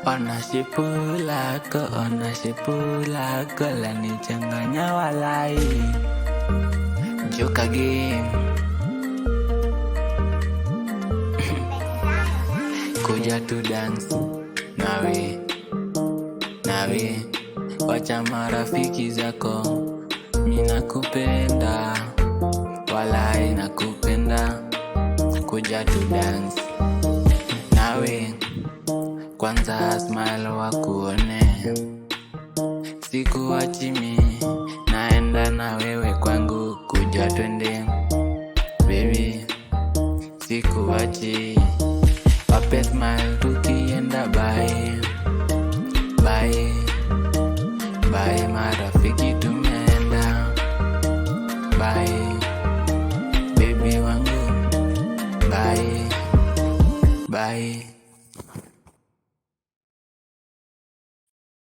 Ona shepu lako, ona shepu lako lanichanganya walai. Joka game, kuja tu dance nawe, nawe, wacha marafiki zako, mi nakupenda, walai nakupenda, kuja tu dance nawe, kwanza smile wakuone, sikuachi mi, naenda na wewe kwangu, kuja twende baby, sikuachi, wape smile tukienda bye bye bye, marafiki tumeenda bye, baby wangu bye bye.